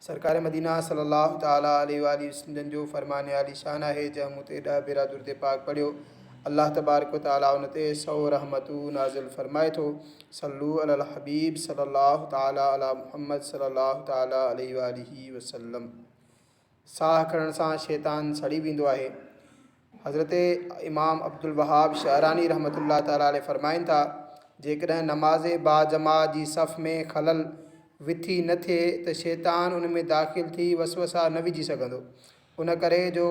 سرڪار مدينه صلّي الله تعالٰي عليه واٰله وسلّم جن جو فرمان عالي شان آهي، جنهن مون تي ڏهه ڀيرا درود پاڪ پڙهيو، الله تبارڪ و تعالٰي ان تي سئو رحمتون نازل فرمائي ٿو. صلّو علي الحبيب صلّي الله تعالٰي علي محمّد صلّي الله تعالٰي عليه واٰله وسلّم. ساهه کڻڻ سان شيطان سڙي ويندو آهي. حضرت امام عبدالوهاب شعراني رحمة الله تعالٰي عليه فرمائن ٿا، جيڪڏهن نماز باجماعت جي صف ۾ خلل، وٿي، نه ٿئي ته شيطان ان ۾ داخل ٿي وسوسا نه وجهي سگهندو، ان ڪري جو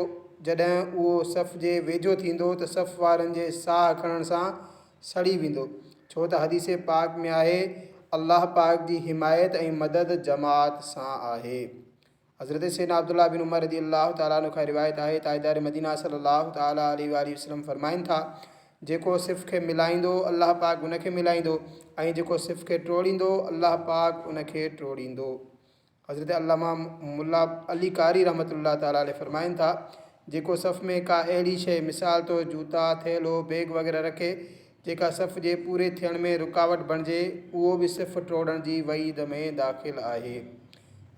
جڏهن اهو صف جي ويجهو ٿيندو ته صف وارن جي ساهه کڻڻ سان سڙي ويندو، ڇو ته حديث پاڪ ۾ آهي، الله پاڪ جي حمايت ۽ مدد جماعت سان آهي. حضرت سيدنا عبدالله بن عمر رضي الله تعالٰي عنه کان روايت آهي، تاجدار مدينه صلّي الله تعالٰي عليه واٰله وسلّم فرمائن ٿا، جيڪو صف کي ملائيندو الله پاڪ ان کي ملائيندو ۽ جيڪو صف کي ٽوڙيندو الله پاڪ ان کي ٽوڙيندو. حضرت علامه ملا علي قاري رحمة الله تعالٰي عليه فرمائن ٿا، جيڪو صف ۾ ڪا اهڙي شيء مثال طور جوتا، ٿيلهو، بيگ وغيره رکي جيڪا صف جي پوري ٿيڻ ۾ رڪاوٽ بڻجي اهو به صف ٽوڙڻ جي وعيد ۾ داخل آهي.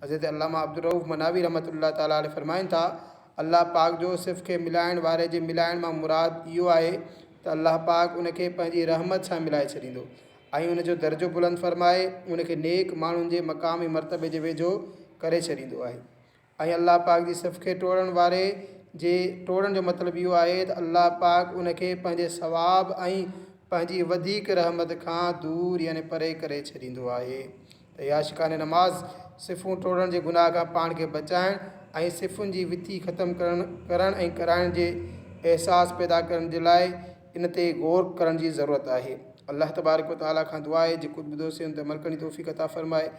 حضرت علامه عبدالرؤف مناوي رحمة الله تعالٰي عليه فرمائن ٿا، الله پاڪ جو صف کي ملائڻ واري جي ملائڻ مان مراد اهو آهي ته الله پاڪ ان کي پنهنجي رحمت سان ملائي ڇڏيندو ۽ ان جو درجو بلند فرمائي ان کي نيڪ ماڻهن جي مقام ۽ مرتبي جي ويجهو ڪري ڇڏيندو آهي. ۽ الله پاڪ جي صف کي ٽوڙڻ واري جي ٽوڙڻ جو مطلب اهو آهي ته الله پاڪ ان کي پنهنجي ثواب ۽ پنهنجي وڌيڪ رحمت کان دور يعني پري ڪري ڇڏيندو آهي ته اي عاشقان نماز! صفون ٽوڙڻ جي گناهه کان پاڻ کي بچائڻ ۽ صفن جي وٿي ختم ڪرڻ ڪرڻ ۽ ڪرائڻ جي احساس پيدا ڪرڻ جي لاء ان تي غور ڪرڻ جي ضرورت آهي. الله تبارڪ و تعاليٰ کان دعا آهي جيڪو ٻڌو سي ان تي عمل ڪرڻ جي توفيق عطا فرمائي.